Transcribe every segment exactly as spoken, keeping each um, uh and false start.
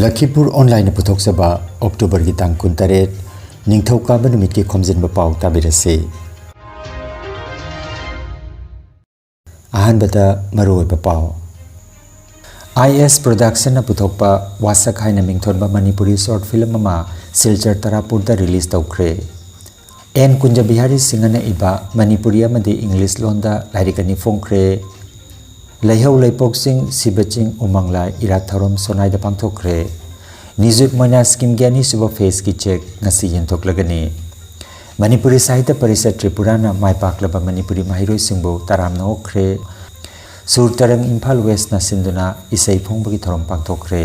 ꯂꯈꯤꯄꯨꯔ ꯑꯣꯟꯂꯥꯏꯟꯅ ꯄꯨꯊꯣꯛꯆꯕ ꯑꯣꯛꯇꯣꯕꯔꯒꯤ ꯇꯥꯡ ꯀꯨꯟꯇꯔꯦꯠ, ꯅꯤꯡꯊꯧꯀꯥꯕ ꯅꯨꯃꯤꯠꯀꯤ ꯈꯣꯝꯖꯤꯟꯕ ꯄꯥꯎ ꯇꯥꯕꯤꯔꯁꯤ꯫ ꯑꯍꯥꯟꯕꯗ ꯃꯔꯨꯑꯣꯏꯕ ꯄꯥꯎ꯫ ꯑꯥꯏ ꯑꯦꯁ ꯄ꯭ꯔꯣꯗꯛꯁꯟꯅ ꯄꯨꯊꯣꯛꯄ ꯋꯥꯁꯛ ꯍꯥꯏꯅ ꯃꯤꯡꯊꯣꯟꯕ ꯃꯅꯤꯄꯨꯔꯤ ꯁꯣꯔꯠ ꯐꯤꯂꯝ ꯑꯃ ꯁꯤꯜꯆꯔ ꯇꯔꯥꯄꯨꯔꯗ ꯔꯤꯂꯤꯖ ꯇꯧꯈ꯭ꯔꯦ꯫ ꯑꯦꯟ ꯀꯨꯟꯖꯕꯤꯍꯥꯔꯤ ꯁꯤꯡꯍꯅ ꯏꯕ ꯃꯅꯤꯄꯨꯔꯤ ꯑꯃꯗꯤ ꯏꯪꯂꯤꯁ ꯂꯣꯟꯗ ꯂꯥꯏꯔꯤꯛ ꯑꯅꯤ ꯐꯣꯡꯈ꯭ꯔꯦ꯫ ꯂꯩꯍꯧ ꯂꯩꯄꯣꯛ ꯆꯤꯡ, ꯁꯤꯕ ꯆꯤꯡ, ꯎꯃꯪ ꯂꯥꯏ ꯏꯔꯥꯠ ꯊꯧꯔꯝ ꯁꯣꯅꯥꯏꯗ ꯄꯥꯡꯊꯣꯛꯈ꯭ꯔꯦ꯫ ꯅꯤꯖꯨꯠ ꯃꯣꯏꯅꯥ ꯁ꯭ꯀꯤꯝꯒꯤ ꯑꯅꯤꯁꯨꯕ ꯐꯦꯖꯀꯤ ꯆꯦꯛ ꯉꯁꯤ ꯌꯦꯟꯊꯣꯛꯂꯒꯅꯤ꯫ ꯃꯅꯤꯄꯨꯔꯤ ꯁꯥꯍꯤꯇ꯭ꯌ ꯄꯔꯤꯁꯠ ꯇ꯭ꯔꯤꯄꯨꯔꯥꯅ ꯃꯥꯏ ꯄꯥꯛꯂꯕ ꯃꯅꯤꯄꯨꯔꯤ ꯃꯍꯩꯔꯣꯏꯁꯤꯡꯕꯨ ꯇꯔꯥꯝꯅ ꯑꯣꯛꯈ꯭ꯔꯦ꯫ ꯁꯨꯔ ꯇꯔꯪ ꯏꯝꯐꯥꯜ ꯋꯦꯁꯅ ꯁꯤꯟꯗꯨꯅ ꯏꯁꯩ ꯐꯣꯡꯕꯒꯤ ꯊꯧꯔꯝ ꯄꯥꯡꯊꯣꯛꯈ꯭ꯔꯦ꯫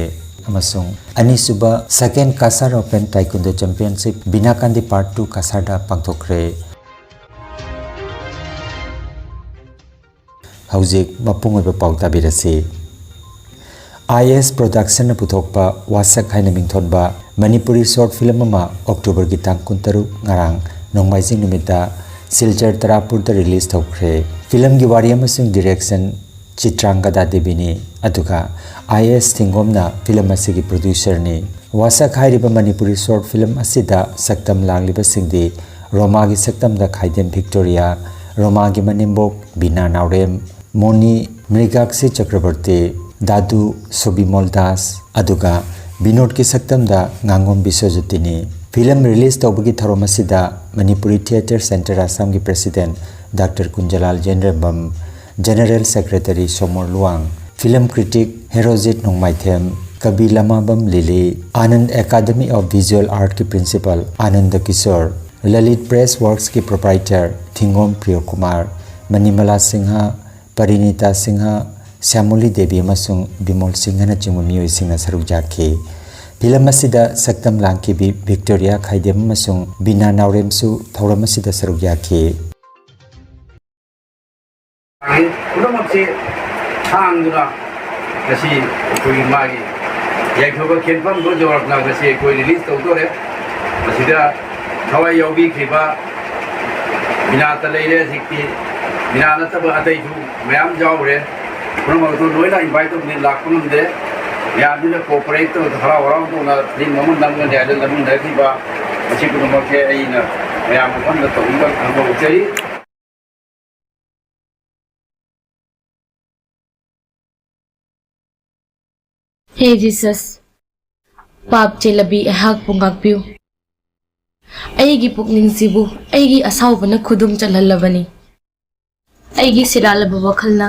ꯑꯃꯁꯨꯡ ꯑꯅꯤꯁꯨꯕ Second Cachar Open Taekwondo Championship Binakandi Part two ꯀꯁꯥꯔꯗ ꯄꯥꯡꯊꯣꯛꯈ꯭ꯔꯦ꯫ ꯍꯧꯖꯤꯛ ꯃꯄꯨꯡ ꯑꯣꯏꯕ ꯄꯥꯎ ꯇꯥꯕꯤꯔꯁꯤ꯫ ꯑꯥꯏ ꯑꯦꯁ ꯄ꯭ꯔꯣꯗꯛꯁꯟꯅ ꯄꯨꯊꯣꯛꯄ ꯋꯥꯁꯛ ꯍꯥꯏꯅ ꯃꯤꯡꯊꯣꯟꯕ ꯃꯅꯤꯄꯨꯔꯤ ꯁꯣꯔꯠ ꯐꯤꯂꯝ ꯑꯃ ꯑꯣꯛꯇꯣꯕꯔꯒꯤ ꯇꯥꯡ ꯀꯨꯟꯇꯔꯨꯛ, ꯉꯔꯥꯡ ꯅꯣꯡꯃꯥꯏꯖꯤꯡ ꯅꯨꯃꯤꯠꯇ ꯁꯤꯜꯆꯔ ꯇꯔꯥꯄꯨꯔꯗ ꯔꯤꯂꯤꯖ ꯇꯧꯈ꯭ꯔꯦ꯫ ꯐꯤꯂꯝꯒꯤ ꯋꯥꯔꯤ ꯑꯃꯁꯨꯡ ꯗꯤꯔꯦꯛꯁꯟ ꯆꯤꯇ꯭ꯔꯥꯡꯒꯗꯥ ꯗꯦꯕꯤꯅꯤ, ꯑꯗꯨꯒ ꯑꯥꯏ ꯑꯦꯁ ꯊꯤꯡꯒꯣꯝꯅ ꯐꯤꯂꯝ ꯑꯁꯤꯒꯤ ꯄ꯭ꯔꯣꯗ꯭ꯌꯨꯁꯔꯅꯤ꯫ ꯋꯥꯁꯛ ꯍꯥꯏꯔꯤꯕ ꯃꯅꯤꯄꯨꯔꯤ ꯁꯣꯔꯠ ꯐꯤꯂꯝ ꯑꯁꯤꯗ ꯁꯛꯇꯝ ꯂꯥꯡꯂꯤꯕꯁꯤꯡꯗꯤ ꯔꯣꯃꯥꯒꯤ ꯁꯛꯇꯝꯗ ꯈꯥꯏꯗꯦꯝ ꯚꯤꯛꯇꯣꯔꯤꯌꯥ, ꯔꯣꯃꯥꯒꯤ ꯃꯅꯦꯝꯕꯣꯛ ꯕꯤꯅꯥ ꯅꯥꯎꯔꯦꯝ, ꯃꯣꯅꯤ ꯃ꯭ꯔꯤꯒꯥꯛꯁꯤ ꯆꯀ꯭ꯔꯕꯔꯇꯤ, ꯗꯥꯗꯨ ꯁꯣꯕꯤꯃꯣꯜ ꯗꯥꯁ, ꯑꯗꯨꯒ ꯕꯤꯅꯣꯗꯀꯤ ꯁꯛꯇꯝꯗ ꯉꯥꯉꯣꯝ ꯕꯤꯁ꯭ꯋꯖꯤꯠꯇꯤꯅꯤ꯫ ꯐꯤꯂꯝ ꯔꯤꯂꯤꯖ ꯇꯧꯕꯒꯤ ꯊꯧꯔꯝ ꯑꯁꯤꯗ ꯃꯅꯤꯄꯨꯔꯤ ꯊꯤꯌꯦꯇꯔ ꯁꯦꯟꯇꯔ ꯑꯁꯥꯝꯒꯤ president doctor Kunjalal Jenrembam, general secretary Somor Luwang, film critic Herojit Nongmaithem, ꯀꯕꯤ Lamabam Lili, Ananda academy of visual ꯑꯥꯔꯠꯀꯤ ꯄ꯭ꯔꯤꯟꯁꯤꯄꯥꯜ ꯑꯥꯅꯟꯗ ꯀꯤꯁꯣꯔ, ꯂꯂꯤꯠ ꯄ꯭ꯔꯦꯁ ꯋꯥꯔꯛꯁꯀꯤ ꯄ꯭ꯔꯣꯄ꯭ꯔꯥꯏꯇꯔ ꯊꯤꯡꯒꯣꯝ ꯄ꯭ꯔꯤꯌꯣꯀꯨꯃꯥꯔ, ꯃꯅꯤꯃꯂꯥ ꯁꯤꯡꯍ, ꯄꯔꯤꯅꯤꯇꯥ ꯁꯤꯡꯍ, ꯁ꯭ꯌꯥꯃꯣꯂꯤ ꯗꯦꯕꯤ ꯑꯃꯁꯨꯡ ꯕꯤꯃꯣꯜ ꯁꯤꯡꯍꯅꯆꯤꯡꯕ ꯃꯤꯑꯣꯏꯁꯤꯡꯅ ꯁꯔꯨꯛ ꯌꯥꯈꯤ꯫ ꯐꯤꯂꯝ ꯑꯁꯤꯗ ꯁꯛꯇꯝ ꯂꯥꯡꯈꯤꯕꯤ ꯚꯤꯛꯇꯣꯔꯤꯌꯥ ꯈꯥꯏꯗꯦꯝ ꯑꯃꯁꯨꯡ ꯕꯤꯅꯥ ꯅꯥꯎꯔꯦꯝꯁꯨ ꯊꯧꯔꯝ ꯑꯁꯤꯗ ꯁꯔꯨꯛ ꯌꯥꯈꯤ꯫ ꯄꯨꯝꯅꯃꯛꯁꯦ ꯊꯥꯡꯗꯨꯅ ꯉꯁꯤ ꯑꯩꯈꯣꯏꯒꯤ ꯃꯥꯒꯤ ꯌꯥꯏꯐꯕ ꯈꯦꯟꯐꯝꯗꯣ ꯌꯧꯔꯛꯅ ꯉꯁꯤ ꯑꯩꯈꯣꯏ ꯔꯤꯂꯤꯖ ꯇꯧꯗꯣꯔꯦ꯫ ꯃꯁꯤꯗ ꯊꯋꯥꯏ ꯌꯥꯎꯕꯤꯈ꯭ꯔꯤꯕ ꯕꯤꯅꯥꯇ ꯂꯩꯔꯦ, ꯍꯧꯖꯤꯛꯇꯤ ꯕꯤꯅꯥ ꯅꯠꯇꯕ ꯑꯇꯩꯁꯨ ꯃꯌꯥꯝ ꯌꯥꯎꯔꯦ꯫ ꯄꯨꯝꯅꯃꯛ ꯑꯗꯨ ꯂꯣꯏꯅ ꯏꯟꯚꯥꯏꯠ ꯇꯧꯕꯅꯤ, ꯂꯥꯛꯄ ꯉꯝꯗꯦ꯫ ꯃꯌꯥꯝꯁꯤꯅ cooperate ꯇꯧꯗꯅ ꯍꯔꯥꯎ ꯍꯔꯥꯎ ꯇꯧꯅ film ꯑꯃ ꯅꯝꯒꯅꯤ ꯍꯥꯏꯗꯨꯅ ꯅꯝꯃꯤꯟꯅꯈꯤꯕ, ꯃꯁꯤ ꯄꯨꯝꯅꯃꯛꯁꯦ ꯑꯩꯅ ꯃꯌꯥꯝ ꯃꯐꯝꯗ ꯇꯧꯕꯤꯕ ꯐꯣꯡꯗꯣꯛꯆꯔꯤ꯫ ꯍꯦ ꯖꯤꯁꯁ, ꯄꯥꯞ ꯆꯦꯜꯂꯕꯤ ꯑꯩꯍꯥꯛꯄꯨ ꯉꯥꯛꯄꯤꯌꯨ꯫ ꯑꯩꯒꯤ ꯄꯨꯛꯅꯤꯡꯁꯤꯕꯨ ꯑꯩꯒꯤ ꯑꯁꯥꯎꯕꯅ ꯈꯨꯗꯨꯝ ꯆꯜꯍꯜꯂꯕꯅꯤ꯫ ꯑꯩꯒꯤ ꯁꯤꯔꯥꯜꯂꯕ ꯋꯥꯈꯜꯅ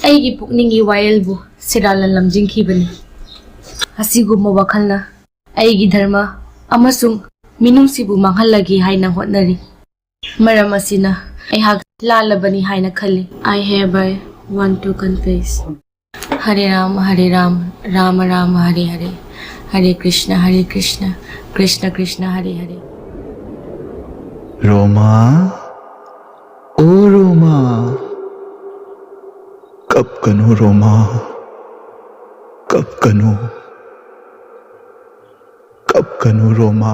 ꯑꯩꯒꯤ ꯄꯨꯛꯅꯤꯡꯒꯤ ꯋꯥꯌꯦꯜꯕꯨ ꯁꯤꯔꯥꯜꯅ ꯂꯝꯖꯤꯡꯈꯤꯕꯅꯤ꯫ ꯑꯁꯤꯒꯨꯝꯕ ꯋꯥꯈꯜꯅ ꯑꯩꯒꯤ ꯙꯔꯃ ꯑꯃꯁꯨꯡ ꯃꯤꯅꯨꯡꯁꯤꯕꯨ ꯃꯥꯡꯍꯜꯂꯒꯦ ꯍꯥꯏꯅ ꯍꯣꯠꯅꯔꯤ꯫ ꯃꯔꯝ ꯑꯁꯤꯅ ꯑꯩꯍꯥꯛ ꯂꯥꯜꯂꯕꯅꯤ ꯍꯥꯏꯅ ꯈꯜꯂꯤ꯫ I hereby want to confess. ꯍꯔꯦ ꯔꯥꯝ ꯍꯔꯦ ꯔꯥꯝ, ꯔꯥꯃ ꯔꯥꯃ ꯍꯔꯦ ꯍꯔꯦ, ꯍꯔꯦ ꯀ꯭ꯔꯤꯁꯅ ꯍꯔꯦ ꯀ꯭ꯔꯤꯁꯅ, ꯀ꯭ꯔꯤꯁꯅ ꯀ꯭ꯔꯤꯁꯅ ꯍꯔꯦ ꯍꯔꯦ꯫ ꯔꯣꯃꯥ, ꯑꯣ ꯔꯣꯃꯥ, ꯀꯞꯀꯅꯨ ꯔꯣꯃꯥ, ꯀꯞꯀꯅꯨ, ꯀꯞꯀꯅꯨ ꯔꯣꯃꯥ꯫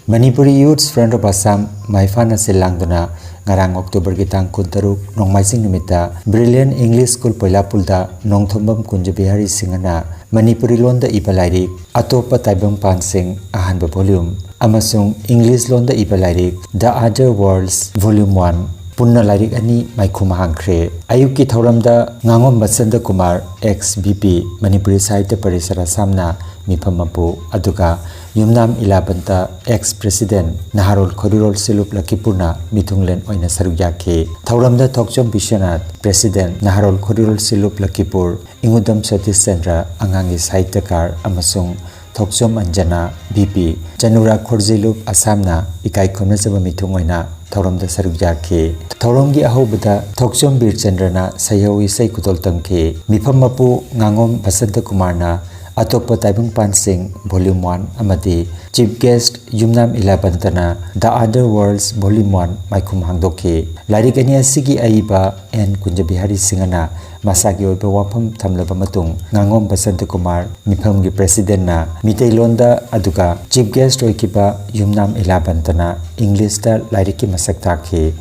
Manipuri Youths Front of Assam ꯃꯥꯏꯐꯥꯅ ꯁꯤꯜ ꯂꯥꯡꯗꯨꯅ ꯉꯔꯥꯡ October ꯒꯤ ꯇꯥꯡ ꯀꯨꯟꯇꯔꯨꯛ ꯅꯣꯡꯃꯥꯏꯖꯤꯡ ꯅꯨꯃꯤꯠꯇ Brilliant English School ꯄꯣꯏꯂꯥꯄꯨꯜꯗ Nongthombam ꯀꯨꯟꯖ Bihari ꯁꯤꯡꯍꯅ ꯃꯅꯤꯄꯨꯔꯤ ꯂꯣꯟꯗ ꯏꯕ ꯂꯥꯏꯔꯤꯛ ꯑꯇꯣꯞꯄ ꯇꯥꯏꯕꯪꯄꯥꯟꯁꯤꯡ ꯑꯍꯥꯟꯕ volume ꯑꯃꯁꯨꯡ English ꯂꯣꯟꯗ ꯏꯕ ꯂꯥꯏꯔꯤꯛ The Other Worlds Volume One ꯄꯨꯟꯅ ꯂꯥꯏꯔꯤꯛ ꯑꯅꯤ ꯃꯥꯏꯈꯨꯝ ꯍꯥꯡꯈ꯭ꯔꯦ꯫ ꯑꯌꯨꯛꯀꯤ ꯊꯧꯔꯝꯗ ꯉꯥꯉꯣꯝ Basanta Kumar, ex V P, Manipuri ꯁꯥꯍꯤꯇ꯭ꯌ ꯄꯔꯤꯁꯠ ꯑꯁꯥꯝꯅ ꯃꯤꯐꯝ ꯃꯄꯨ, ꯑꯗꯨꯒ ꯌꯨꯝꯅꯥꯝ ꯏꯂꯥꯕꯟꯇ, ex president, ꯅꯍꯥꯔꯣꯜ ꯈꯣꯔꯤꯔꯣꯜ ꯁꯤꯂꯨꯞ ꯂꯛꯈꯤꯄꯨꯔꯅ ꯃꯤꯊꯨꯡꯂꯦꯟ ꯑꯣꯏꯅ ꯁꯔꯨꯛ ꯌꯥꯈꯤ꯫ ꯊꯧꯔꯝꯗ ꯊꯣꯛꯆꯣꯝ ꯕꯤꯁ꯭ꯋꯅꯥꯊ, president, ꯅꯍꯥꯔꯣꯜ ꯈꯣꯔꯤꯔꯣꯜ ꯁꯤꯂꯨꯞ ꯂꯛꯈꯤꯄꯨꯔ, ꯏꯉꯨꯗꯝ ꯁꯇꯤꯁ ꯆꯟꯗ꯭ꯔ, ꯑꯉꯥꯡꯒꯤ ꯁꯥꯍꯤꯇ꯭ꯌꯀꯥꯔ, ꯑꯃꯁꯨꯡ ꯊꯣꯛꯆꯣꯝ ꯑꯟꯖꯅꯥ, V P, ꯆꯅꯨꯔꯥ ꯈꯣꯔꯖꯤꯂꯨꯞ ꯑꯁꯥꯝꯅ ꯏꯀꯥꯏ ꯈꯨꯝꯅꯖꯕ ꯃꯤꯊꯨꯡ ꯑꯣꯏꯅ ꯊꯧꯔꯝꯗ ꯁꯔꯨꯛ ꯌꯥꯈꯤ꯫ ꯊꯧꯔꯝꯒꯤ ꯑꯍꯧꯕꯗ ꯊꯣꯛꯆꯣꯝ ꯕꯤꯔꯆꯟꯗ꯭ꯔꯅ ꯁꯩꯍꯧ ꯏꯁꯩ ꯈꯨꯗꯣꯜ ꯇꯝꯈꯤ꯫ ꯃꯤꯐꯝ ꯃꯄꯨ ꯉꯥꯉꯣꯝ ꯕꯁꯟꯇ ꯀꯨꯃꯥꯔꯅ ꯑꯇꯣꯞꯄ ꯇꯥꯏꯕꯪꯄꯥꯟꯁꯤꯡ Volume One ꯑꯃꯗꯤ Chief Guest Yumnam ꯏꯂꯥꯕꯟꯇꯅ The Other Worlds Volume One ꯃꯥꯏꯈꯨꯝ ꯍꯥꯡꯗꯣꯛꯈꯤ꯫ ꯂꯥꯏꯔꯤꯛ ꯑꯅꯤ ꯑꯁꯤꯒꯤ ꯑꯏꯕ ꯑꯦꯟ ꯀꯨꯟꯖꯕꯤꯍꯥꯔꯤ ꯁꯤꯡꯍꯅ ꯃꯁꯥꯒꯤ ꯑꯣꯏꯕ ꯋꯥꯐꯝ ꯊꯝꯂꯕ ꯃꯇꯨꯡ, ꯉꯥꯉꯣꯝ ꯕꯁꯟꯇ ꯀꯨꯃꯥꯔ, ꯃꯤꯐꯝꯒꯤ presidentꯅ ꯃꯤꯇꯩꯂꯣꯟꯗ, ꯑꯗꯨꯒ Chief Guest ꯑꯣꯏꯈꯤꯕ ꯌꯨꯝꯅꯥꯝ ꯏꯂꯥꯕꯟꯇꯅ Englishꯇ ꯂꯥꯏꯔꯤꯛꯀꯤ ꯃꯁꯛ ꯇꯥꯛꯈꯤ꯫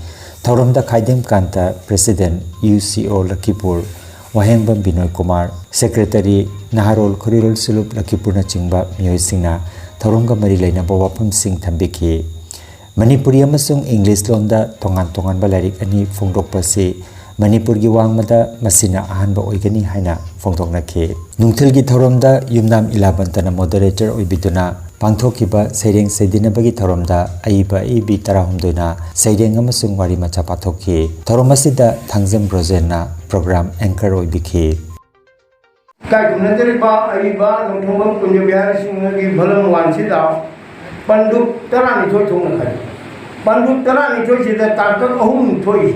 ꯊꯧꯔꯝꯗ ꯈꯥꯏꯗꯦꯝ ꯀꯥꯟꯇ, president, ꯌꯨ ꯁꯤ ꯑꯣ ꯂꯈꯤꯄꯨꯔ, ꯋꯥꯍꯦꯡꯕꯝ ꯕꯤꯅꯣꯏ ꯀꯨꯃꯥꯔ, secretary, ꯅꯍꯥꯔꯣꯜ ꯈꯨꯔꯤꯔꯣꯜ ꯁꯨꯂꯨꯞ ꯂꯈꯤꯄꯨꯔꯅꯆꯤꯡꯕ ꯃꯤꯑꯣꯏꯁꯤꯡꯅ ꯊꯧꯔꯝꯒ ꯃꯔꯤ ꯂꯩꯅꯕ ꯋꯥꯐꯝꯁꯤꯡ ꯊꯝꯕꯤꯈꯤ꯫ ꯃꯅꯤꯄꯨꯔꯤ ꯑꯃꯁꯨꯡ English ꯂꯣꯟꯗ ꯇꯣꯉꯥꯟ ꯇꯣꯉꯥꯟꯕ ꯂꯥꯏꯔꯤꯛ ꯑꯅꯤ ꯐꯣꯡꯗꯣꯛꯄ ꯑꯁꯤ ꯃꯅꯤꯄꯨꯔꯒꯤ ꯋꯥꯡꯃꯗ ꯃꯁꯤꯅ ꯑꯍꯥꯟꯕ ꯑꯣꯏꯒꯅꯤ ꯍꯥꯏꯅ ꯐꯣꯡꯗꯣꯛꯅꯈꯤ꯫ ꯅꯨꯡꯊꯤꯜꯒꯤ ꯊꯧꯔꯝꯗ ꯌꯨꯝꯅꯥꯝ ꯏꯂꯥꯕꯟꯇꯅ moderator ꯑꯣꯏꯕꯤꯗꯨꯅ ꯄꯥꯡꯊꯣꯛꯈꯤꯕ ꯁꯩꯔꯦꯡ ꯁꯩꯗꯤꯟꯅꯕꯒꯤ ꯊꯧꯔꯝꯗ ꯑꯏꯕ ꯑꯏꯕꯤ ꯇꯔꯥꯍꯨꯝꯗꯣꯏꯅ ꯁꯩꯔꯦꯡ ꯑꯃꯁꯨꯡ ꯋꯥꯔꯤ ꯃꯆꯥ ꯄꯥꯊꯣꯛꯈꯤ꯫ ꯊꯧꯔꯝ ꯑꯁꯤꯗ ꯊꯥꯡꯖꯝ ꯔꯣꯖꯦꯟꯅ program anchor ꯑꯣꯏꯕꯤꯈꯤ꯫ ꯏꯀꯥꯏ ꯈꯨꯝꯅꯖꯔꯤꯕ ꯑꯏꯕ ꯅꯣꯡꯊꯣꯡꯕꯝ ꯀꯨꯟꯖ ꯕꯤꯍꯥꯔꯤ ꯁꯤꯡꯍꯒꯤ volume oneꯁꯤꯗ ꯄꯟꯗꯨꯞ ꯇꯔꯥꯅꯤꯊꯣꯏ ꯊꯣꯛꯅ ꯈꯥꯏꯗꯣꯛꯏ꯫ ꯄꯟꯗꯨꯞ ꯇꯔꯥꯅꯤꯊꯣꯏꯁꯤꯗ ꯇꯥꯡꯀꯛ ꯑꯍꯨꯝ ꯊꯣꯛꯏ꯫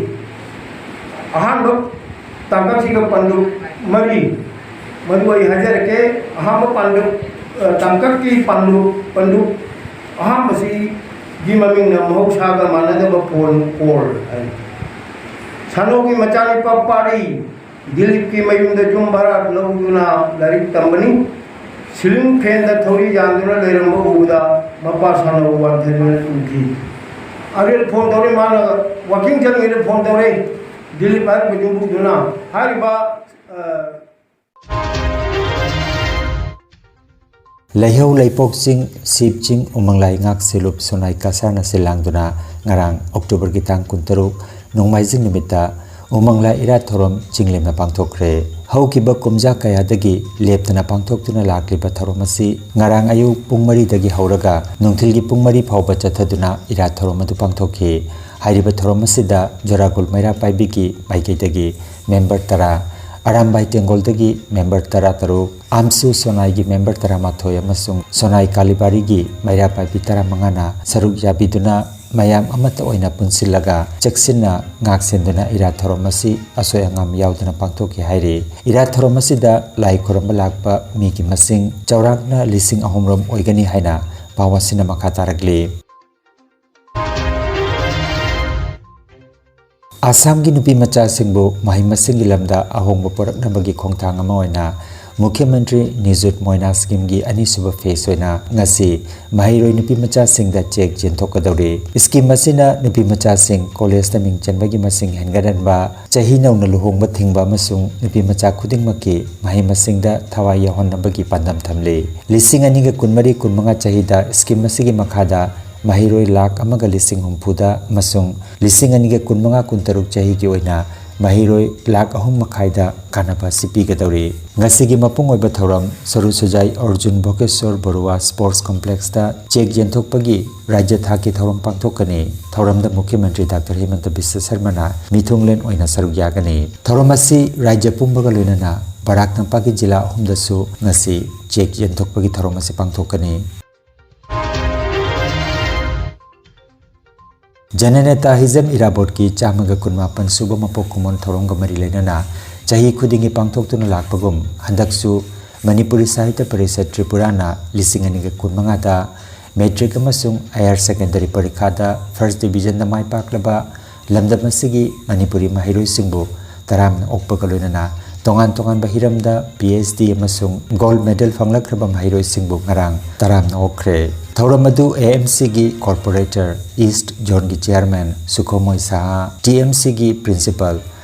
ꯑꯍꯥꯟꯕ ꯇꯥꯡꯀꯛꯁꯤꯒ ꯄꯟꯗꯨꯞ ꯃꯔꯤ, ꯃꯗꯨ ꯑꯩ ꯍꯥꯏꯖꯔꯛꯀꯦ꯫ ꯑꯍꯥꯟꯕ ꯄꯟꯗꯨꯞ, ꯑ, ꯇꯥꯡꯀꯛꯀꯤ ꯄꯟꯗꯨꯞ, ꯄꯟꯗꯨꯞ ꯑꯍꯥꯟꯕꯁꯤꯒꯤ ꯃꯃꯤꯡꯅ ꯃꯍꯧꯁꯥꯒ ꯃꯥꯟꯅꯗꯕ ꯐꯣꯟ ꯀꯣꯜ ꯍꯥꯏ꯫ ꯁꯥꯅꯣꯒꯤ ꯃꯆꯥꯅꯨꯄꯥ ꯄꯥꯔꯤ ꯗꯤꯂꯤꯞꯀꯤ ꯃꯌꯨꯝꯗ ꯌꯨꯝ ꯚꯔꯥ ꯂꯧꯗꯨꯅ ꯂꯥꯏꯔꯤꯛ ꯇꯝꯕꯅꯤ꯫ Ceiling fanꯗ ꯊꯧꯔꯤ ꯌꯥꯟꯗꯨꯅ ꯂꯩꯔꯝꯕ ꯎꯕꯗ ꯃꯄꯥ ꯁꯥꯅꯧ ꯋꯥꯟꯊꯗꯨꯅ ꯇꯨꯈꯤ꯫ ꯑꯔꯦꯜ ꯐꯣꯟ ꯇꯧꯔꯦ, ꯃꯥꯅ walking ꯆꯠꯂꯤꯉꯩꯗ ꯐꯣꯟ ꯇꯧꯔꯦ꯫ ꯗꯤꯂꯤꯞ ꯍꯥꯏꯔꯤꯕ ꯌꯨꯝꯕꯨꯗꯨꯅ ꯍꯥꯏꯔꯤꯕ, ꯑ, ꯂꯩꯍꯧ ꯂꯩꯄꯣꯛ ꯆꯤꯡ, ꯁꯤꯕ ꯆꯤꯡ, ꯎꯃꯪꯂꯥꯏ ꯉꯥꯛ ꯁꯦꯜꯂꯨꯞ ꯁꯣꯅꯥꯏ ꯀꯁꯥꯔꯅ ꯁꯤꯜ ꯂꯥꯡꯗꯨꯅ ꯉꯔꯥꯡ Octoberꯒꯤ ꯇꯥꯡ ꯀꯨꯟꯇꯔꯨꯛ ꯅꯣꯡꯃꯥꯏꯖꯤꯡ ꯅꯨꯃꯤꯠꯇ ꯎꯃꯪꯂꯥꯏ ꯏꯔꯥꯠ ꯊꯧꯔꯝ ꯆꯤꯡꯂꯦꯝꯅ ꯄꯥꯡꯊꯣꯛꯈ꯭ꯔꯦ꯫ ꯍꯧꯈꯤꯕ ꯀꯨꯝꯖꯥ ꯀꯌꯥꯗꯒꯤ ꯂꯦꯞꯇꯅ ꯄꯥꯡꯊꯣꯛꯇꯨꯅ ꯂꯥꯛꯂꯤꯕ ꯊꯧꯔꯝ ꯑꯁꯤ ꯉꯔꯥꯡ ꯑꯌꯨꯛ ꯄꯨꯡ ꯃꯔꯤꯗꯒꯤ ꯍꯧꯔꯒ ꯅꯨꯡꯊꯤꯜꯒꯤ ꯄꯨꯡ ꯃꯔꯤ ꯐꯥꯎꯕ ꯆꯠꯊꯗꯨꯅ ꯏꯔꯥꯠ ꯊꯧꯔꯝ ꯑꯗꯨ ꯄꯥꯡꯊꯣꯛꯈꯤ꯫ ꯍꯥꯏꯔꯤꯕ ꯊꯧꯔꯝ ꯑꯁꯤꯗ ꯖꯣꯔꯥꯒꯨꯜ ꯃꯩꯔꯥ ꯄꯥꯏꯕꯤꯒꯤ ꯃꯥꯏꯀꯩꯗꯒꯤ member ꯇꯔꯥ, ꯑꯔꯥꯝꯕꯥꯏ ꯇꯦꯡꯒꯣꯜꯗꯒꯤ member ꯇꯔꯥꯇꯔꯨꯛ, ꯑꯥꯝꯁꯨ ꯁꯣꯅꯥꯏꯒꯤ member ꯇꯔꯥꯃꯥꯊꯣꯏ ꯑꯃꯁꯨꯡ ꯁꯣꯅꯥꯏ ꯀꯥꯂꯤꯕꯥꯔꯤꯒꯤ ꯃꯩꯔꯥ ꯄꯥꯏꯕꯤ ꯇꯔꯥꯃꯉꯥꯅ ꯁꯔꯨꯛ ꯌꯥꯕꯤꯗꯨꯅ ꯃꯌꯥꯝ ꯑꯃꯠꯇ ꯑꯣꯏꯅ ꯄꯨꯟꯁꯤꯜꯂꯒ ꯆꯦꯛꯁꯤꯟꯅ ꯉꯥꯛꯁꯦꯟꯗꯨꯅ ꯏꯔꯥꯠ ꯊꯧꯔꯝ ꯑꯁꯤ ꯑꯁꯣꯏ ꯑꯉꯥꯝ ꯌꯥꯎꯗꯅ ꯄꯥꯡꯊꯣꯛꯈꯤ ꯍꯥꯏꯔꯤ꯫ ꯏꯔꯥꯠ ꯊꯧꯔꯝ ꯑꯁꯤꯗ ꯂꯥꯏ ꯈꯨꯔꯨꯝꯕ ꯂꯥꯛꯄ ꯃꯤꯒꯤ ꯃꯁꯤꯡ ꯆꯥꯎꯔꯥꯛꯅ ꯂꯤꯁꯤꯡ ꯑꯍꯨꯝ ꯔꯣꯝ ꯑꯣꯏꯒꯅꯤ ꯍꯥꯏꯅ ꯄꯥꯎ ꯑꯁꯤꯅ ꯃꯈꯥ ꯇꯥꯔꯛꯂꯤ꯫ ꯑꯁꯥꯝꯒꯤ ꯅꯨꯄꯤ ꯃꯆꯥꯁꯤꯡꯕꯨ ꯃꯍꯩ ꯃꯁꯤꯡꯒꯤ ꯂꯝꯗ ꯑꯍꯣꯡꯕ ꯄꯨꯔꯛꯅꯕꯒꯤ ꯈꯣꯡꯊꯥꯡ ꯑꯃ ꯑꯣꯏꯅ ꯃꯨꯈ꯭ꯌ ꯃꯟꯇ꯭ꯔꯤ ꯅꯤꯖꯨꯠ ꯃꯣꯏꯅꯥ ꯁ꯭ꯀꯤꯝꯒꯤ ꯑꯅꯤꯁꯨꯕ ꯐꯦꯁ ꯑꯣꯏꯅ ꯉꯁꯤ ꯃꯍꯩꯔꯣꯏ ꯅꯨꯄꯤ ꯃꯆꯥꯁꯤꯡꯗ ꯆꯦꯛ ꯌꯦꯟꯊꯣꯛꯀꯗꯧꯔꯤ꯫ ꯁ꯭ꯀꯤꯝ ꯑꯁꯤꯅ ꯅꯨꯄꯤ ꯃꯆꯥꯁꯤꯡ ꯀꯣꯂꯦꯖꯇ ꯃꯤꯡ ꯆꯟꯕꯒꯤ ꯃꯁꯤꯡ ꯍꯦꯟꯒꯠꯍꯟꯕ, ꯆꯍꯤ ꯅꯧꯅ ꯂꯨꯍꯣꯡꯕ ꯊꯤꯡꯕ ꯑꯃꯁꯨꯡ ꯅꯨꯄꯤ ꯃꯆꯥ ꯈꯨꯗꯤꯡꯃꯛꯀꯤ ꯃꯍꯩ ꯃꯁꯤꯡꯗ ꯊꯋꯥꯏ ꯌꯥꯎꯍꯟꯅꯕꯒꯤ ꯄꯥꯟꯗꯝ ꯊꯝꯂꯤ꯫ ꯂꯤꯁꯤꯡ ꯑꯅꯤꯒ ꯀꯨꯟꯃꯔꯤ ꯀꯨꯟꯃꯉꯥ ꯆꯍꯤꯗ ꯁ꯭ꯀꯤꯝ ꯑꯁꯤꯒꯤ ꯃꯈꯥꯗ ꯃꯍꯩꯔꯣꯏ ꯂꯥꯈ ꯑꯃꯒ ꯂꯤꯁꯤꯡ ꯍꯨꯝꯐꯨꯗ ꯑꯃꯁꯨꯡ ꯂꯤꯁꯤꯡ ꯑꯅꯤꯒ ꯀꯨꯟꯃꯉꯥ ꯀꯨꯟꯇꯔꯨꯛ ꯆꯍꯤꯒꯤ ꯑꯣꯏꯅ ꯃꯍꯩꯔꯣꯏ ꯂꯥꯈ ꯑꯍꯨꯝ ꯃꯈꯥꯏꯗ ꯀꯥꯟꯅꯕ ꯑꯁꯤ ꯄꯤꯒꯗꯧꯔꯤ꯫ ꯉꯁꯤꯒꯤ ꯃꯄꯨꯡ ꯑꯣꯏꯕ ꯊꯧꯔꯝ ꯁꯔꯨ ꯁꯨꯖꯥꯏ ꯑꯔꯖꯨꯟ ꯚꯣꯒꯦꯁꯣꯔ ꯕꯔꯨꯋꯥ ꯁ꯭ꯄꯣꯔꯠꯁ ꯀꯝꯄ꯭ꯂꯦꯛꯁꯇ ꯆꯦꯛ ꯌꯦꯟꯊꯣꯛꯄꯒꯤ ꯔꯥꯖ꯭ꯌ ꯊꯥꯛꯀꯤ ꯊꯧꯔꯝ ꯄꯥꯡꯊꯣꯛꯀꯅꯤ꯫ ꯊꯧꯔꯝꯗ ꯃꯨꯈ꯭ꯌ ꯃꯟꯇ꯭ꯔꯤ ꯗꯥꯛꯇꯔ ꯍꯤꯃꯟꯇ ꯕꯤꯁ꯭ꯋ ꯁꯔꯃꯅ ꯃꯤꯊꯨꯡꯂꯦꯟ ꯑꯣꯏꯅ ꯁꯔꯨꯛ ꯌꯥꯒꯅꯤ꯫ ꯊꯧꯔꯝ ꯑꯁꯤ ꯔꯥꯖ꯭ꯌ ꯄꯨꯝꯕꯒ ꯂꯣꯏꯅꯅ ꯕꯔꯥꯛ ꯇꯝꯄꯥꯛꯀꯤ ꯖꯤꯂꯥ ꯑꯍꯨꯝꯗꯁꯨ ꯉꯁꯤ ꯆꯦꯛ ꯌꯦꯟꯊꯣꯛꯄꯒꯤ ꯊꯧꯔꯝ ꯑꯁꯤ ꯄꯥꯡꯊꯣꯛꯀꯅꯤ꯫ ꯖꯅꯅꯦꯇꯥ ꯍꯤꯖꯝ ꯏꯔꯥꯕꯣꯠꯀꯤ ꯆꯥꯝꯃꯒ ꯀꯨꯟꯃꯥꯄꯟ ꯁꯨꯕ ꯃꯄꯣꯛ ꯀꯨꯝꯑꯣꯟ ꯊꯧꯔꯝꯒ ꯃꯔꯤ ꯂꯩꯅꯅ ꯆꯍꯤ ꯈꯨꯗꯤꯡꯒꯤ ꯄꯥꯡꯊꯣꯛꯇꯨꯅ ꯂꯥꯛꯄꯒꯨꯝ, ꯍꯟꯗꯛꯁꯨ ꯃꯅꯤꯄꯨꯔꯤ ꯁꯥꯍꯤꯇ꯭ꯌ ꯄꯔꯤꯁꯠ ꯇ꯭ꯔꯤꯄꯨꯔꯥꯅ ꯂꯤꯁꯤꯡ ꯑꯅꯤꯒ ꯀꯨꯟꯃꯉꯥꯗ ꯃꯦꯇ꯭ꯔꯤꯛ ꯑꯃꯁꯨꯡ ꯍꯥꯌꯔ ꯁꯦꯀꯦꯟꯗꯔꯤ ꯄꯔꯤꯈꯥꯗ ꯐꯥꯔꯁ ꯗꯤꯕꯤꯖꯟꯗ ꯃꯥꯏ ꯄꯥꯛꯂꯕ ꯂꯝꯗꯝ ꯑꯁꯤꯒꯤ ꯃꯅꯤꯄꯨꯔꯤ ꯃꯍꯩꯔꯣꯏꯁꯤꯡꯕꯨ ꯇꯔꯥꯝꯅ ꯑꯣꯛꯄꯒ ꯂꯣꯏꯅꯅ ꯇꯣꯉꯥꯟ ꯇꯣꯉꯥꯟꯕ ꯍꯤꯔꯝꯗ ꯄꯤ ꯑꯩꯆ ꯗꯤ ꯑꯃꯁꯨꯡ ꯒꯣꯜꯗ ꯃꯦꯗꯜ ꯐꯪꯂꯛꯈ꯭ꯔꯕ ꯃꯍꯩꯔꯣꯏꯁꯤꯡꯕꯨ ꯉꯔꯥꯡ ꯇꯔꯥꯝꯅ ꯑꯣꯛꯈ꯭ꯔꯦ꯫ ꯊꯧꯔꯝ ꯑꯗꯨ ꯑꯦ ꯑꯦꯝ ꯁꯤꯒꯤ ꯀꯣꯔꯄꯣꯔꯦꯇꯔ ꯏꯁ꯭ꯠ ꯖꯣꯟꯒꯤ chairman Sukhomoi Saha, T M ꯁꯤꯒꯤ principal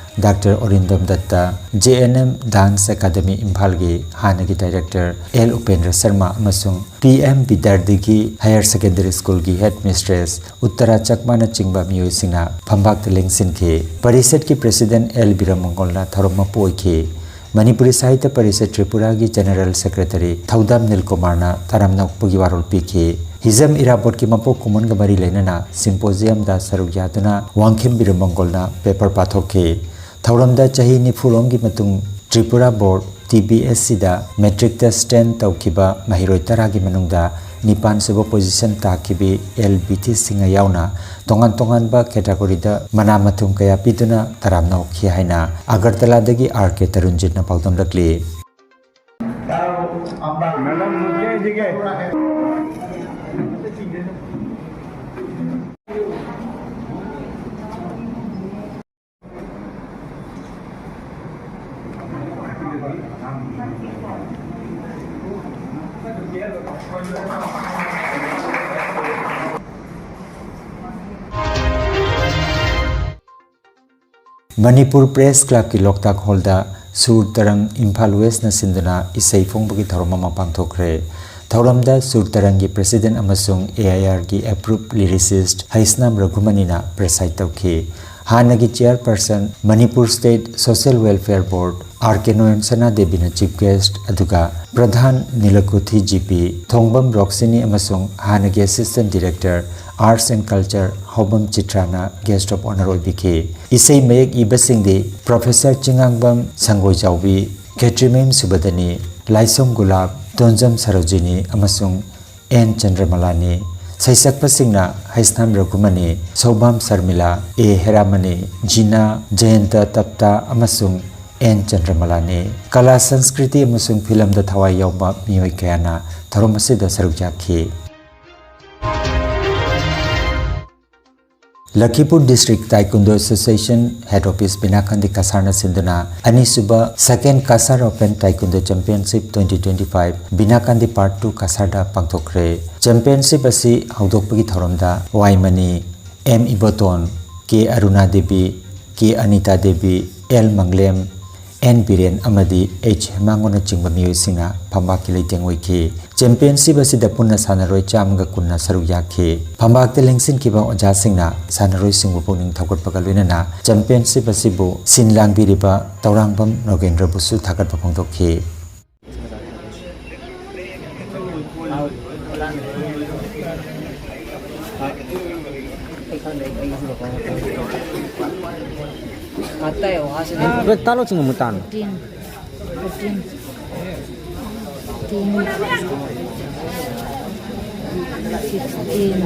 doctor Orindam Dutta, J N M dance academy ꯏꯝꯐꯥꯜꯒꯤ ꯍꯥꯟꯅꯒꯤ ꯗꯥꯏꯔꯦꯛꯇꯔ ꯑꯦꯜ ꯎꯄꯦꯟꯗ꯭ꯔ ꯁꯔꯃ ꯑꯃꯁꯨꯡ ꯄꯤ ꯑꯦꯝ ꯕꯤꯗ꯭ꯌꯥꯔꯗꯤꯒꯤ ꯍꯥꯌꯔ ꯁꯦꯀꯦꯟꯗꯔꯤ ꯁ꯭ꯀꯨꯜꯒꯤ ꯍꯦꯗ ꯃꯤꯁꯇ꯭ꯔꯦꯁ ꯎꯠꯇꯔꯥ ꯆꯛꯃꯥꯅꯆꯤꯡꯕ ꯃꯤꯑꯣꯏꯁꯤꯡꯅ ꯐꯝꯕꯥꯛꯇ ꯂꯦꯡꯁꯤꯟꯈꯤ꯫ ꯄꯔꯤꯁꯠꯀꯤ ꯄ꯭ꯔꯦꯁꯤꯗꯦꯟꯠ ꯑꯦꯜ ꯕꯤꯔꯃꯪꯒꯣꯜꯅ ꯊꯧꯔꯝ ꯃꯄꯨ ꯑꯣꯏꯈꯤ꯫ ꯃꯅꯤꯄꯨꯔꯤ ꯁꯥꯍꯤꯇ꯭ꯌ ꯄꯔꯤꯁꯠ ꯇ꯭ꯔꯤꯄꯨꯔꯥꯒꯤ ꯖꯦꯅꯔꯦꯜ ꯁꯦꯀ꯭ꯔꯦꯇꯔꯤ ꯊꯧꯗꯥꯝ ꯅꯤꯜꯀꯨꯃꯥꯔꯅ ꯇꯔꯥꯝꯅ ꯑꯣꯛꯄꯒꯤ ꯋꯥꯔꯣꯜ ꯄꯤꯈꯤ꯫ ꯍꯤꯖꯝ ꯏꯔꯥꯕꯣꯠꯀꯤ ꯃꯄꯣꯛ ꯀꯨꯝꯑꯣꯟꯒ ꯃꯔꯤ ꯂꯩꯅꯅ ꯁꯤꯝꯄꯣꯖꯤꯌꯝꯗ ꯁꯔꯨꯛ ꯌꯥꯗꯨꯅ ꯋꯥꯡꯈꯦꯝ ꯕꯤꯔꯃꯪꯒꯣꯜꯅ ꯄꯦꯄꯔ ꯄꯥꯊꯣꯛꯈꯤ꯫ ꯊꯧꯔꯝꯗ ꯆꯍꯤ ꯅꯤꯐꯨ ꯔꯣꯝꯒꯤ ꯃꯇꯨꯡ ꯇ꯭ꯔꯤꯄꯨꯔꯥ ꯕꯣꯔꯗ, ꯇꯤ ꯕꯤ ꯑꯦꯁ ꯁꯤꯗ ꯃꯦꯇ꯭ꯔꯤꯛꯇ ꯁ꯭ꯇꯦꯟ ꯇꯧꯈꯤꯕ ꯃꯍꯩꯔꯣꯏ ꯇꯔꯥꯒꯤ ꯃꯅꯨꯡꯗ ꯅꯤꯄꯥꯟ ꯁꯨꯕ position ꯇꯥꯈꯤꯕꯤ ꯑꯦꯜ ꯕꯤꯊꯤ ꯁꯤꯡꯍ ꯌꯥꯎꯅ ꯇꯣꯉꯥꯟ ꯇꯣꯉꯥꯟꯕ categoryꯗ ꯃꯅꯥ ꯃꯊꯨꯝ ꯀꯌꯥ ꯄꯤꯗꯨꯅ ꯇꯔꯥꯝꯅ ꯑꯣꯛꯈꯤ ꯍꯥꯏꯅ ꯑꯒꯔꯇꯂꯥꯗꯒꯤ ꯑꯥꯔ ꯀꯦ ꯇꯔꯨꯟꯖꯤꯠꯅ ꯄꯥꯎꯗꯝꯂꯛꯂꯤ꯫ ꯃꯅꯤꯄꯨꯔ Press Clubꯀꯤ ꯂꯣꯛꯇꯥꯛ ꯍꯣꯜꯗ ꯁꯨꯔ ꯇꯔꯪ ꯏꯝꯐꯥꯜ Westꯅ ꯁꯤꯟꯗꯨꯅ ꯏꯁꯩ ꯐꯣꯡꯕꯒꯤ ꯊꯧꯔꯝ ꯑꯃ ꯄꯥꯡꯊꯣꯛꯈ꯭ꯔꯦ꯫ ꯊꯧꯔꯝꯗ ꯁꯨꯔ ꯇꯔꯪꯒꯤ President ꯑꯃꯁꯨꯡ A I ꯑꯥꯔꯒꯤ approved lyricist Heisnam ꯔꯘꯨꯃꯅꯤꯅ preside ꯇꯧꯈꯤ꯫ ꯍꯥꯟꯅꯒꯤ Chairperson, Manipur State Social Welfare Board, R K Noyon ꯁꯅꯥꯗꯦꯕꯤꯅ Chief Guest, ꯑꯗꯨꯒ ꯄ꯭ꯔꯙꯥꯟ ꯅꯤꯂꯀꯨꯊꯤ ꯖꯤ ꯄꯤ, ꯊꯣꯡꯕꯝ ꯔꯣꯛꯁꯤꯅꯤ ꯑꯃꯁꯨꯡ ꯍꯥꯟꯅꯒꯤ Assistant Director, Arts and Culture, ꯍꯥꯎꯕꯝ ꯆꯤꯇ꯭ꯔꯥꯅ Guest of Honour ꯑꯣꯏꯕꯤꯈꯤ꯫ ꯏꯁꯩ ꯃꯌꯦꯛ ꯏꯕꯁꯤꯡꯗꯤ Professor ꯆꯤꯉꯥꯡꯕꯝ ꯁꯪꯒꯣꯏꯖꯥꯎꯕꯤ, ꯈꯦꯇ꯭ꯔꯤꯃꯌꯨꯝ ꯁꯨꯕꯗꯅꯤ, ꯂꯥꯏꯁꯣꯝ ꯒꯨꯂꯥꯞ, ꯇꯣꯟꯖꯝ ꯁꯔꯣꯖꯤꯅꯤ ꯑꯃꯁꯨꯡ ꯑꯦꯟ ꯆꯟꯗ꯭ꯔꯃꯂꯥꯅꯤ꯫ ꯁꯩꯁꯛꯄꯁꯤꯡꯅ ꯍꯩꯁꯅꯥꯝ ꯔꯘꯨꯃꯅꯤ, ꯁꯧꯕꯥꯝ ꯁꯔꯃꯤꯂꯥ, ꯑꯦ ꯍꯦꯔꯥꯃꯅꯤ, ꯖꯤꯅꯥ, ꯖꯌꯟꯇ ꯇꯞꯇꯥ ꯑꯃꯁꯨꯡ ꯑꯦꯟ ꯆꯟꯗ꯭ꯔꯃꯂꯥꯅꯤ꯫ ꯀꯂꯥ, ꯁꯪꯁꯀ꯭ꯔꯤꯇꯤ ꯑꯃꯁꯨꯡ ꯐꯤꯂꯝꯗ ꯊꯋꯥꯏ ꯌꯥꯎꯕ ꯃꯤꯑꯣꯏ ꯀꯌꯥꯅ ꯊꯧꯔꯝ ꯑꯁꯤꯗ ꯁꯔꯨꯛ ꯌꯥꯈꯤ꯫ ꯂꯈꯤꯄꯨꯔ District Taekwondo Association Head Office ꯕꯤꯅꯥꯀꯥꯟꯗꯤ ꯀꯁꯥꯔꯅ ꯁꯤꯟꯗꯨꯅ ꯑꯅꯤꯁꯨꯕ Second Kasar Open Taekwondo Championship twenty twenty-five ꯕꯤꯅꯥꯀꯥꯟꯗꯤ Part two ꯀꯁꯥꯔꯗ ꯄꯥꯡꯊꯣꯛꯈ꯭ꯔꯦ꯫ Championship ꯑꯁꯤ ꯍꯧꯗꯣꯛꯄꯒꯤ ꯊꯧꯔꯝꯗ ꯋꯥꯏꯃꯅꯤ, M Iboton, K Aruna Devi, K Anita Devi, L Manglem, N Biren ꯑꯃꯗꯤ ꯑꯩꯆ ꯍꯦꯃꯥꯡꯒꯣꯅꯆꯤꯡꯕ ꯃꯤꯑꯣꯏꯁꯤꯡꯅ ꯐꯝꯕꯥꯛꯀꯤ ꯂꯩꯇꯦꯡ ꯑꯣꯏꯈꯤ꯫ Championship ꯑꯁꯤꯗ ꯄꯨꯟꯅ ꯁꯥꯟꯅꯔꯣꯏ ꯆꯥꯝꯃꯒ ꯀꯨꯟꯅ ꯁꯔꯨꯛ ꯌꯥꯈꯤ꯫ ꯐꯝꯕꯥꯛꯇ ꯂꯦꯡꯁꯤꯟꯈꯤꯕ ꯑꯣꯖꯥꯁꯤꯡꯅ ꯁꯥꯟꯅꯔꯣꯏꯁꯤꯡꯕꯨ ꯄꯨꯛꯅꯤꯡ ꯊꯧꯒꯠꯄꯒ ꯂꯣꯏꯅꯅ Championship ꯑꯁꯤꯕꯨ ꯁꯤꯟ ꯂꯥꯡꯕꯤꯔꯤꯕ ꯇꯧꯔꯥꯡꯕꯝ ꯅꯣꯒꯦꯟꯗ꯭ꯔꯕꯨꯁꯨ ꯊꯥꯒꯠꯄ ꯐꯣꯡꯗꯣꯛꯈꯤ꯫ आता है वहाँ से। वे तालो चुंगो मुतान। तीन। तीन। तीन। Fifteen.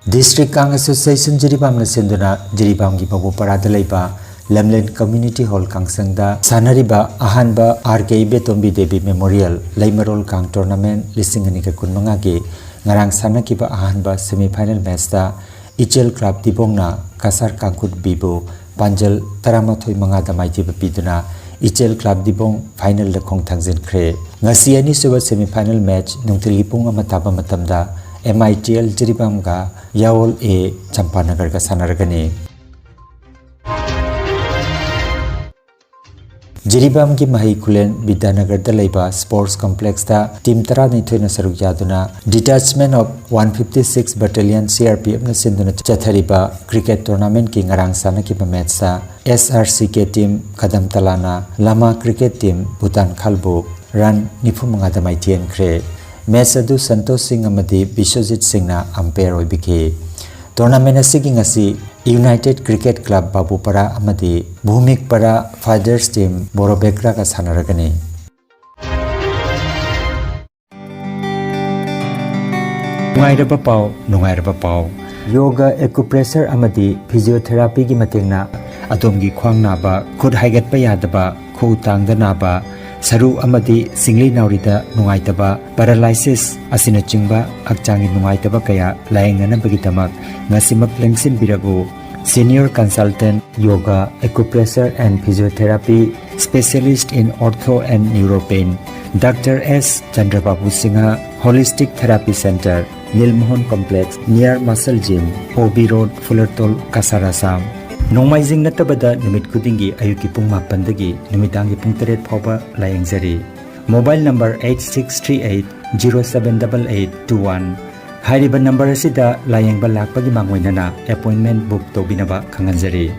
District Kang Association ꯖꯤꯔꯤꯕꯥꯝꯅ ꯁꯤꯟꯗꯨꯅ ꯖꯤꯔꯤꯕꯥꯝꯒꯤ ꯕꯕꯨꯄꯔꯥꯗ ꯂꯩꯕ ꯂꯝꯂꯦꯟ Community Hall ꯀꯥꯡꯁꯪꯗ ꯁꯥꯟꯅꯔꯤꯕ ꯑꯍꯥꯟꯕ ꯑꯥꯔ ꯀꯦ ꯏꯕꯦꯇꯣꯝꯕꯤ ꯗꯦꯕꯤ ꯃꯦꯃꯣꯔꯤꯌꯦꯜ ꯂꯩꯃꯔꯣꯜ ꯀꯥꯡ ꯇꯣꯔꯅꯥꯃꯦꯟ ꯂꯤꯁꯤꯡ ꯑꯅꯤꯒ ꯀꯨꯟꯃꯉꯥꯒꯤ ꯉꯔꯥꯡ ꯁꯥꯟꯅꯈꯤꯕ ꯑꯍꯥꯟꯕ ꯁꯦꯃꯤꯐꯥꯏꯅꯦꯜ ꯃꯦꯠꯆꯇ ꯏꯆꯦꯜ ꯀ꯭ꯂꯕ ꯗꯤꯕꯣꯡꯅ ꯀꯁꯥꯔ ꯀꯥꯡꯈꯨꯠ ꯕꯤꯕꯨ ꯄꯥꯟꯖꯜ ꯇꯔꯥꯃꯥꯊꯣꯏ ꯃꯉꯥꯗ ꯃꯥꯏꯊꯤꯕ ꯄꯤꯗꯨꯅ ꯏꯆꯦꯜ ꯀ꯭ꯂꯕ ꯗꯤꯕꯣꯡ ꯐꯥꯏꯅꯦꯜꯗ ꯈꯣꯡ ꯊꯥꯡꯖꯤꯟꯈ꯭ꯔꯦ꯫ ꯉꯁꯤ ꯑꯅꯤꯁꯨꯕ ꯁꯦꯃꯤꯐꯥꯏꯅꯦꯜ ꯃꯦꯠꯆ ꯅꯨꯡꯊꯤꯜꯒꯤ ꯄꯨꯡ ꯑꯃ ꯇꯥꯕ ꯃꯇꯝꯗ ꯑꯦꯝ ꯑꯥꯏ ꯇꯤ ꯑꯦꯜ ꯖꯤꯔꯤꯕꯥꯝꯒ ꯌꯥꯋꯣꯜ ꯑꯦ ꯆꯝꯄꯥꯅꯒꯔꯒ ꯁꯥꯟꯅꯔꯒꯅꯤ꯫ ꯖꯤꯔꯤꯕꯥꯝꯒꯤ ꯃꯍꯩ ꯈꯨꯂꯦꯟ ꯕꯤꯗ꯭ꯌꯥꯅꯒꯔꯗ ꯂꯩꯕ ꯁ꯭ꯄꯣꯔꯠꯁ ꯀꯣꯝꯄ꯭ꯂꯦꯛꯁꯇ ꯇꯤꯝ ꯇꯔꯥꯅꯤꯊꯣꯏꯅ ꯁꯔꯨꯛ ꯌꯥꯗꯨꯅ Detachment of One Fifty Six Battalion, C R P ꯑꯦꯐꯅ ꯁꯤꯟꯗꯨꯅ ꯆꯠꯊꯔꯤꯕ ꯀ꯭ꯔꯤꯀꯦꯠ ꯇꯣꯔꯅꯥꯃꯦꯟꯠꯀꯤ ꯉꯔꯥꯡ ꯁꯥꯟꯅꯈꯤꯕ ꯃꯦꯠꯆꯇ S R C K team ꯈꯗꯝꯇꯂꯥꯅ ꯂꯃꯥ ꯀ꯭ꯔꯤꯀꯦꯠ ꯇꯤꯝ ꯚꯨꯇꯥꯟ ꯈꯥꯜꯕꯨ ꯔꯟ ꯅꯤꯐꯨ ꯃꯉꯥꯗ ꯃꯥꯏꯊꯤꯍꯟꯈ꯭ꯔꯦ꯫ ꯃꯦꯠꯆ ꯑꯗꯨ ꯁꯟꯇꯣꯁ ꯁꯤꯡ ꯑꯃꯗꯤ ꯕꯤꯁ꯭ꯋꯖꯤꯠ ꯁꯤꯡꯅ ꯑꯝꯄꯦꯌꯔ ꯑꯣꯏꯕꯤꯈꯤ꯫ ꯇꯣꯔꯅꯥꯃꯦꯟ ꯑꯁꯤꯒꯤ ꯉꯁꯤ ꯌꯨꯅꯥꯏꯇꯦꯗ ꯀ꯭ꯔꯤꯀꯦꯠ ꯀ꯭ꯂꯕ ꯕꯥꯕꯨꯄꯥꯔꯥ ꯑꯃꯗꯤ ꯚꯨꯃꯤꯛꯄꯥꯔꯥ ꯐꯥꯏꯇꯔꯁ ꯇꯤꯝ ꯕꯣꯔꯣꯕꯦꯀ꯭ꯔꯥꯒ ꯁꯥꯟꯅꯔꯒꯅꯤ꯫ ꯅꯨꯡꯉꯥꯏꯔꯕ ꯄꯥꯎ, ꯅꯨꯡꯉꯥꯏꯔꯕ ꯄꯥꯎ꯫ ꯌꯣꯒ, ꯑꯦꯀꯨꯄ꯭ꯔꯦꯁꯔ ꯑꯃꯗꯤ ꯐꯤꯖꯤꯑꯣꯊꯦꯔꯥꯄꯤꯒꯤ ꯃꯇꯦꯡꯅ ꯑꯗꯣꯝꯒꯤ ꯈ꯭ꯋꯥꯡ ꯅꯥꯕ, ꯈꯨꯠ ꯍꯥꯏꯒꯠꯄ ꯌꯥꯗꯕ, ꯈꯨꯎ ꯇꯥꯡꯗ ꯅꯥꯕ, ꯁꯔꯨ ꯑꯃꯗꯤ ꯁꯤꯡꯂꯤ ꯅꯥꯎꯔꯤꯗ ꯅꯨꯡꯉꯥꯏꯇꯕ, paralysis ꯑꯁꯤꯅꯆꯤꯡꯕ ꯍꯛꯆꯥꯡꯒꯤ ꯅꯨꯡꯉꯥꯏꯇꯕ ꯀꯌꯥ ꯂꯥꯌꯦꯡꯅꯅꯕꯒꯤꯗꯃꯛ ꯉꯁꯤꯃꯛ ꯂꯦꯡꯁꯤꯟꯕꯤꯔꯛꯎ꯫ Senior Consultant Yoga, Acupressure and Physiotherapy, Specialist in Ortho and Neuropain, Doctor S Chandrababu Singha, Holistic Therapy Center, Nilmohan Complex, near Muscle Gym, O B Road, Fulartol, Kasar, Assam꯫ ꯅꯣꯡꯃꯥꯏꯖꯤꯡ ꯅꯠꯇꯕꯗ ꯅꯨꯃꯤꯠ ꯈꯨꯗꯤꯡꯒꯤ ꯑꯌꯨꯛꯀꯤ ꯄꯨꯡ ꯃꯥꯄꯟꯗꯒꯤ ꯅꯨꯃꯤꯗꯥꯡꯒꯤ ꯄꯨꯡ ꯇꯔꯦꯠ ꯐꯥꯎꯕ ꯂꯥꯌꯦꯡꯖꯔꯤ꯫ Mobile number eight six three eight zero seven double eight two one꯫ ꯍꯥꯏꯔꯤꯕ ꯅꯝꯕꯔ ꯑꯁꯤꯗ ꯂꯥꯌꯦꯡꯕ ꯂꯥꯛꯄꯒꯤ ꯃꯥꯡꯑꯣꯏꯅꯅ appointment book ꯇꯧꯕꯤꯅꯕ ꯈꯪꯍꯟꯖꯔꯤ꯫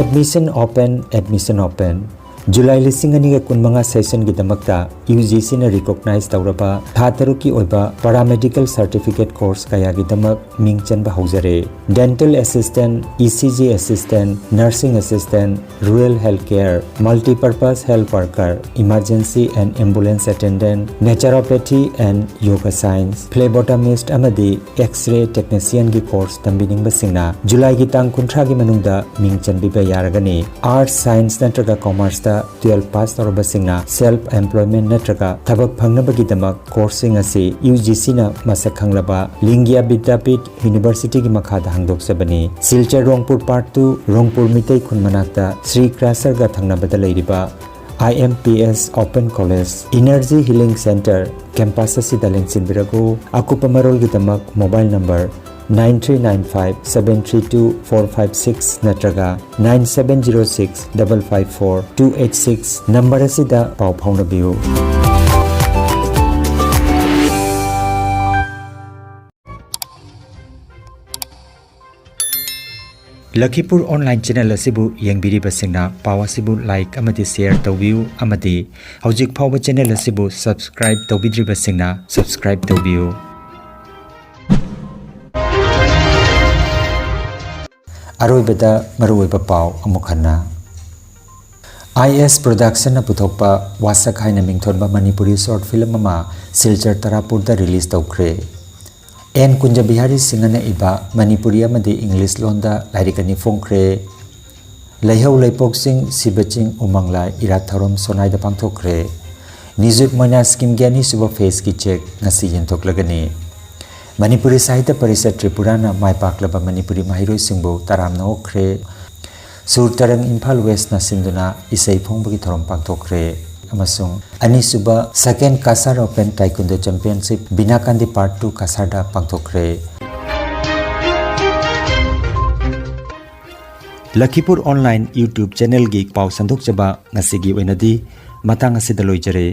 Admission open, admission open꯫ July ꯂꯤꯁꯤꯡ ꯑꯅꯤꯒ ꯀꯨꯟꯃꯉꯥ sessionꯒꯤꯗꯃꯛꯇ UGCꯅ recognize ꯇꯧꯔꯕ ꯊꯥ ꯇꯔꯨꯛꯀꯤ ꯑꯣꯏꯕ paramedical certificate course ꯀꯌꯥꯒꯤꯗꯃꯛ ꯃꯤꯡ ꯆꯟꯕ ꯍꯧꯖꯔꯦ꯫ Dental Assistant, ECG Assistant, Nursing Assistant, Rural Health Care, Multipurpose Health Worker, Emergency and Ambulance Attendant, Naturopathy and Yoga Science, Phlebotomist ꯑꯃꯗꯤ X-ray Technicianꯒꯤ course ꯇꯝꯕꯤꯅꯤꯡꯕꯁꯤꯡꯅ ꯖꯨꯂꯥꯏꯒꯤ ꯇꯥꯡ ꯀꯨꯟꯊ꯭ꯔꯥꯒꯤ ꯃꯅꯨꯡꯗ ꯃꯤꯡ ꯆꯟꯕꯤꯕ ꯌꯥꯔꯒꯅꯤ꯫ Arts, Science ꯅꯠꯇ꯭ꯔꯒ Commerceꯇ twelve pass ꯇꯧꯔꯕꯁꯤꯡꯅ self employment ꯅꯠꯇ꯭ꯔꯒ ꯊꯕꯛ ꯐꯪꯅꯕꯒꯤꯗꯃꯛ courseꯁꯤꯡ ꯑꯁꯤ UGCꯅ ꯃꯁꯛ ꯈꯪꯂꯕ ꯂꯤꯡꯒꯤꯌꯥ ꯕꯤꯗ꯭ꯌꯥꯄꯤꯊ Universityꯒꯤ ꯃꯈꯥꯗ ꯍꯥꯡꯗꯣꯛꯆꯕꯅꯤ꯫ ꯁꯤꯜꯆꯔ ꯔꯣꯡꯄꯨꯔ Part two, ꯔꯣꯡꯄꯨꯔ ꯃꯤꯇꯩ ꯈꯨꯟ ꯃꯅꯥꯛꯇ ꯁ꯭ꯔꯤ ꯀ꯭ꯔꯥꯁꯔꯒ ꯊꯪꯅꯕꯗ ꯂꯩꯔꯤꯕ IMPS Open College, Energy Healing Center campus ꯑꯁꯤꯗ ꯂꯦꯡꯁꯤꯟꯕꯤꯔꯛꯎ꯫ ꯑꯀꯨꯞꯄ ꯃꯔꯣꯜꯒꯤꯗꯃꯛ mobile number nine three nine five seven three two four five six ꯅꯠꯇ꯭ꯔꯒ nine seven zero six double five four two eight six number ꯑꯁꯤꯗ ꯄꯥꯎ ꯐꯥꯎꯅꯕꯤꯌꯨ꯫ ꯂꯈꯤꯄꯨꯔ online channel ꯑꯁꯤꯕꯨ ꯌꯦꯡꯕꯤꯔꯤꯕꯁꯤꯡꯅ ꯄꯥꯎ ꯑꯁꯤꯕꯨ like ꯑꯃꯗꯤ share ꯇꯧꯕꯤꯌꯨ ꯑꯃꯗꯤ ꯍꯧꯖꯤꯛ ꯐꯥꯎꯕ channel ꯑꯁꯤꯕꯨ subscribe ꯇꯧꯕꯤꯗ꯭ꯔꯤꯕꯁꯤꯡꯅ subscribe ꯇꯧꯕꯤꯌꯨ꯫ ꯑꯔꯣꯏꯕꯗ ꯃꯔꯨꯑꯣꯏꯕ ꯄꯥꯎ ꯑꯃꯨꯛ ꯍꯟꯅ꯫ IS Productionꯅ ꯄꯨꯊꯣꯛꯄ ꯋꯥꯁꯛ ꯍꯥꯏꯅ ꯃꯤꯡꯊꯣꯟꯕ ꯃꯅꯤꯄꯨꯔꯤ short film ꯑꯃ ꯁꯤꯜꯆꯔ ꯇꯔꯥꯄꯨꯔꯗ release ꯇꯧꯈ꯭ꯔꯦ꯫ ꯑꯦꯟ ꯀꯨꯟꯖꯕꯤꯍꯥꯔꯤ ꯁꯤꯡꯍꯅ ꯏꯕ ꯃꯅꯤꯄꯨꯔꯤ ꯑꯃꯗꯤ ꯏꯪꯂꯤꯁ ꯂꯣꯟꯗ ꯂꯥꯏꯔꯤꯛ ꯑꯅꯤ ꯐꯣꯡꯈ꯭ꯔꯦ꯫ ꯂꯩꯍꯧ ꯂꯩꯄꯣꯛꯆꯤꯡ ꯁꯤꯕꯆꯤꯡ ꯎꯃꯪ ꯂꯥꯏ ꯏꯔꯥꯠ ꯊꯧꯔꯝ ꯁꯣꯅꯥꯏꯗ ꯄꯥꯡꯊꯣꯛꯈ꯭ꯔꯦ꯫ ꯅꯤꯖꯨꯠ ꯃꯣꯏꯅꯥ ꯁ꯭ꯀꯤꯝꯒꯤ ꯑꯅꯤꯁꯨꯕ ꯐꯦꯖꯀꯤ ꯆꯦꯛ ꯉꯁꯤ ꯌꯦꯟꯊꯣꯛꯂꯒꯅꯤ꯫ ꯃꯅꯤꯄꯨꯔꯤ ꯁꯥꯍꯤꯇ꯭ꯌ ꯄꯔꯤꯁꯠ ꯇ꯭ꯔꯤꯄꯨꯔꯥꯅ ꯃꯥꯏ ꯄꯥꯛꯂꯕ ꯃꯅꯤꯄꯨꯔꯤ ꯃꯍꯩꯔꯣꯏꯁꯤꯡꯕꯨ ꯇꯔꯥꯝꯅ ꯑꯣꯛꯈ꯭ꯔꯦ꯫ ꯁꯨꯔ ꯇꯔꯪ ꯏꯝꯐꯥꯜ ꯋꯦꯁꯅ ꯁꯤꯟꯗꯨꯅ ꯏꯁꯩ ꯐꯣꯡꯕꯒꯤ ꯊꯧꯔꯝ ꯄꯥꯡꯊꯣꯛꯈ꯭ꯔꯦ꯫ ꯑꯃꯁꯨꯡ ꯑꯅꯤꯁꯨꯕ Second Cachar Open Taekwondo Championship Binakandi Part Two ꯀꯁꯥꯔꯗ ꯄꯥꯡꯊꯣꯛꯈ꯭ꯔꯦ꯫ ꯂꯈꯤꯄꯨꯔ ꯑꯣꯟꯂꯥꯏꯟ YouTube ꯆꯦꯅꯦꯜꯒꯤ ꯄꯥꯎ ꯁꯟꯗꯣꯛꯆꯕ ꯉꯁꯤꯒꯤ ꯑꯣꯏꯅꯗꯤ ꯃꯇꯥꯡ ꯑꯁꯤꯗ ꯂꯣꯏꯖꯔꯦ꯫